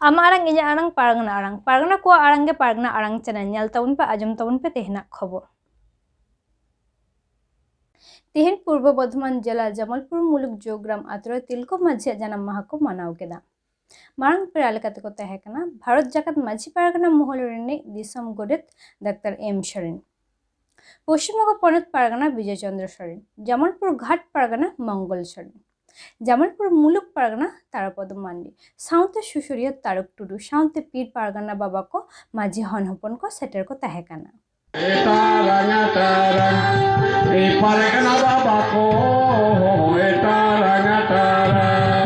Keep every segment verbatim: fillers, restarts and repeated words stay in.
ᱟᱢᱟᱜ ᱟᱲᱟᱝ, ᱤᱧᱟᱹᱜ ᱟᱲᱟᱝ, ᱯᱟᱨᱜᱟᱱᱟ ᱟᱲᱟᱝ᱾ ᱯᱟᱨᱜᱟᱱᱟ ᱠᱚᱣᱟᱜ ᱟᱲᱟᱝ ᱜᱮ ᱯᱟᱨᱜᱟᱱᱟ ᱟᱲᱟᱝ ᱪᱮᱱᱮᱞ᱾ ᱧᱮᱞ ᱛᱟᱵᱚᱱ ᱯᱮ, ᱟᱸᱡᱚᱢ ᱛᱟᱵᱚᱱ ᱯᱮ ᱛᱮᱦᱮᱧᱟᱜ ᱠᱷᱚᱵᱚᱨ᱾ ᱛᱮᱦᱮᱧ ᱯᱩᱨᱵᱚ ᱵᱚᱨᱫᱷᱚᱢᱟᱱ ᱡᱮᱞᱟ ᱡᱟᱢᱟᱞᱯᱩᱨ ᱢᱩᱞᱩᱠ ᱡᱳᱜᱽᱨᱟᱢ ᱟᱛᱳ ᱨᱮ ᱛᱤᱞᱠᱟᱹ ᱢᱟᱹᱡᱷᱤᱭᱟᱜ ᱡᱟᱱᱟᱢ ᱢᱟᱦᱟ ᱠᱚ ᱢᱟᱱᱟᱣ ᱠᱮᱫᱟ᱾ ᱢᱟᱨᱟᱝ ᱯᱮᱲᱟ ᱞᱮᱠᱟᱛᱮ ᱠᱚ ᱛᱟᱦᱮᱸ ᱠᱟᱱᱟ ᱵᱷᱟᱨᱚᱛ ᱡᱟᱠᱟᱛ ᱢᱟᱹᱡᱷᱤ ᱯᱟᱨᱜᱟᱱᱟ ᱢᱚᱦᱚᱞ ᱨᱤᱱᱤᱡ ᱫᱤᱥᱚᱢ ᱜᱚᱰᱮᱛ ᱰᱟᱠᱛᱟᱨ ᱮᱢ ᱥᱚᱨᱮᱱ, ᱯᱚᱥᱪᱤᱢ ᱵᱚᱝᱜᱚ ᱯᱚᱱᱚᱛ ᱯᱟᱨᱜᱟᱱᱟ ᱵᱤᱡᱚᱭ ᱪᱚᱱᱫᱨᱚ ᱥᱚᱨᱮᱱ, ᱡᱟᱢᱟᱞᱯᱩᱨ ᱜᱷᱟᱴ ᱯᱟᱨᱜᱟᱱᱟ ᱢᱚᱝᱜᱚᱞ ᱥᱚᱨᱮᱱ, ᱡᱟᱢᱟᱞᱯᱩᱨ ᱢᱩᱞᱩᱠ ᱯᱟᱨᱜᱟᱱᱟ ᱛᱟᱨᱟᱯᱚᱫ ᱢᱟᱱᱰᱤ, ᱥᱟᱶᱛᱮ ᱥᱩᱥᱩᱨᱤᱭᱟᱹ ᱛᱟᱨᱚᱠ ᱴᱩᱰᱩ ᱥᱟᱶᱛᱮ ᱯᱤᱲ ᱯᱟᱨᱜᱟᱱᱟ ᱵᱟᱵᱟ ᱠᱚ ᱢᱟᱹᱡᱷᱤ ᱦᱚᱱ ᱦᱚᱯᱚᱱ ᱠᱚ ᱥᱮᱴᱮᱨ ᱠᱚ ᱛᱟᱦᱮᱸ ᱠᱟᱱᱟ᱾ ᱮ ᱛᱟᱨᱟᱝ, ᱮ ᱛᱟᱨᱟᱝ, ᱮ ᱯᱟᱨᱜᱟᱱᱟ ᱵᱟᱵᱟ ᱠᱚ, ᱮ ᱛᱟᱨᱟᱝ, ᱛᱟᱨᱟᱝ᱾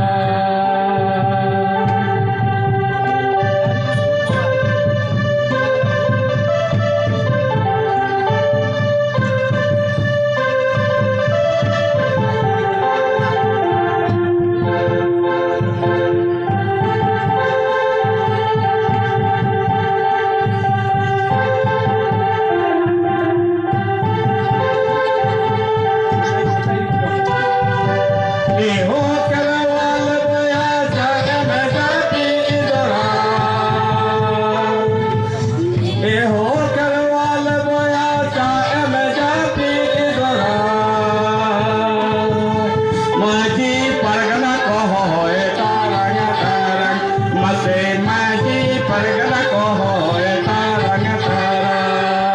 ᱢᱟᱹᱡᱷᱤ ᱯᱟᱨᱜᱟᱱᱟ ᱠᱚ ᱦᱚᱦᱚᱭ ᱛᱟᱨᱟᱝ ᱛᱟᱨᱟᱝ, ᱢᱟᱥᱮ ᱢᱟᱹᱡᱷᱤ ᱯᱟᱨᱜᱟᱱᱟ ᱠᱚ ᱦᱚᱦᱚᱭ ᱛᱟᱨᱟᱝ ᱛᱟᱨᱟᱝ᱾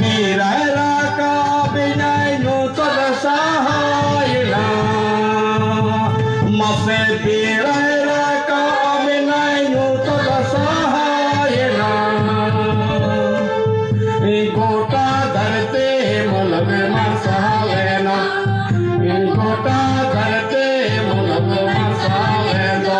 ᱵᱤᱨᱟᱭ ᱨᱟᱠᱟᱵ ᱮᱱᱟᱭ ᱧᱩᱛ ᱫᱚ ᱥᱟᱦᱟᱭᱮᱱᱟ, ᱢᱟᱥᱮ ᱵᱤᱨᱟᱭ ᱨᱟᱠᱟᱵ ᱮᱱᱟᱭ ᱧᱩᱛ ᱫᱚ ᱥᱟᱦᱟᱭᱮᱱᱟ᱾ ᱜᱚᱴᱟ ᱫᱷᱟᱹᱨᱛᱤ ᱢᱩᱞᱩᱠ ᱢᱟᱨᱥᱟᱞ ᱮᱱᱟ, ᱜᱚᱴᱟ ᱫᱷᱟᱹᱨᱛᱤ ᱢᱩᱞᱩᱠ ᱢᱟᱨᱥᱟᱞ ᱮᱱ ᱫᱚ᱾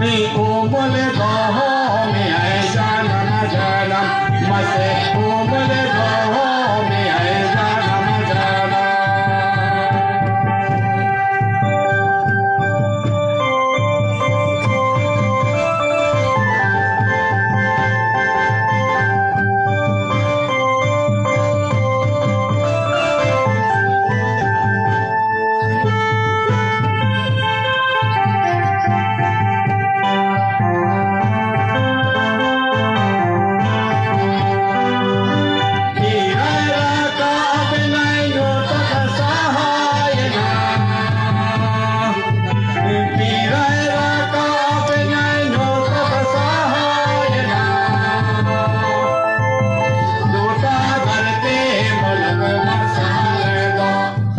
ᱩᱢᱩᱞ ᱫᱚᱦᱚ ᱢᱮᱭᱟᱭ ᱡᱟᱱᱟᱢ ᱡᱟᱱᱟᱢ, ᱢᱟᱥᱮ ᱩᱢᱩᱞ ᱫᱚᱦᱚ ᱢᱮᱭᱟᱭ ᱡᱟᱱᱟᱢ ᱡᱟᱱᱟᱢ᱾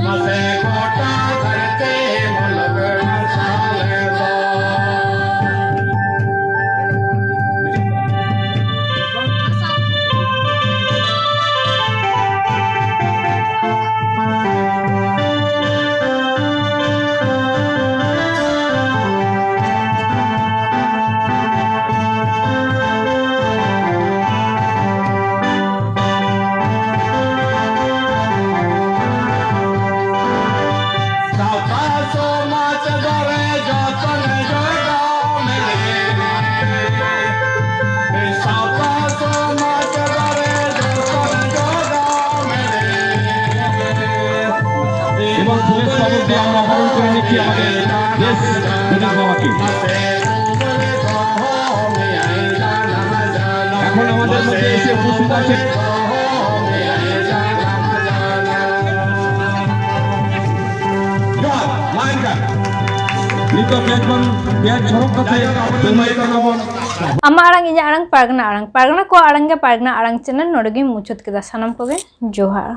ᱢᱟᱥᱮ ᱜᱚᱴᱟ ᱫᱷᱟᱹᱨᱛᱤ ᱢᱩᱞᱩᱠ ᱢᱟᱨᱥᱟᱞ ᱫᱚ᱾ ᱥᱟᱶᱛᱟ ᱥᱚᱢᱟᱡᱽ ᱫᱚᱨᱮ ᱡᱚᱛᱚᱱ ᱡᱚᱜᱟᱣ ᱢᱮ᱾ ᱥᱟᱶᱛᱟ ᱥᱚᱢᱟᱡᱽ ᱫᱚᱨᱮ ᱡᱚᱛᱚᱱ ᱡᱚᱜᱟᱣ ᱢᱮ᱾ এবং ফুলের স্তবক দিয়ে আমরা বরণ করে নিচ্ছি আমাদের দেশ বিধান বাবাকে। এখন আমাদের মধ্যে এসে উপস্থিত আছে। ᱡᱚᱦᱟᱨ, ᱢᱟ ᱮᱱᱠᱷᱟᱱ ᱱᱤᱛᱚᱜ ᱢᱮᱫ ᱵᱚᱱ, ᱢᱮᱫ ᱡᱷᱚᱨᱚᱠ ᱠᱟᱛᱮ ᱫᱩᱢᱟᱹᱭ ᱠᱟᱱᱟ ᱵᱚᱱ᱾ ᱟᱢᱟᱜ ᱟᱲᱟᱝ, ᱤᱧᱟᱹᱜ ᱟᱲᱟᱝ, ᱯᱟᱨᱜᱟᱱᱟ ᱟᱲᱟᱝ, ᱯᱟᱨᱜᱟᱱᱟ ᱠᱚᱣᱟᱜ ᱟᱲᱟᱝ ᱜᱮ ᱯᱟᱨᱜᱟᱱᱟ ᱟᱲᱟᱝ ᱪᱮᱱᱮᱞ᱾ ᱱᱚᱰᱮ ᱜᱤᱧ ᱢᱩᱪᱟᱹᱫ ᱠᱮᱫᱟ᱾ ᱥᱟᱱᱟᱢ ᱠᱚᱜᱮ ᱡᱚᱦᱟᱨ᱾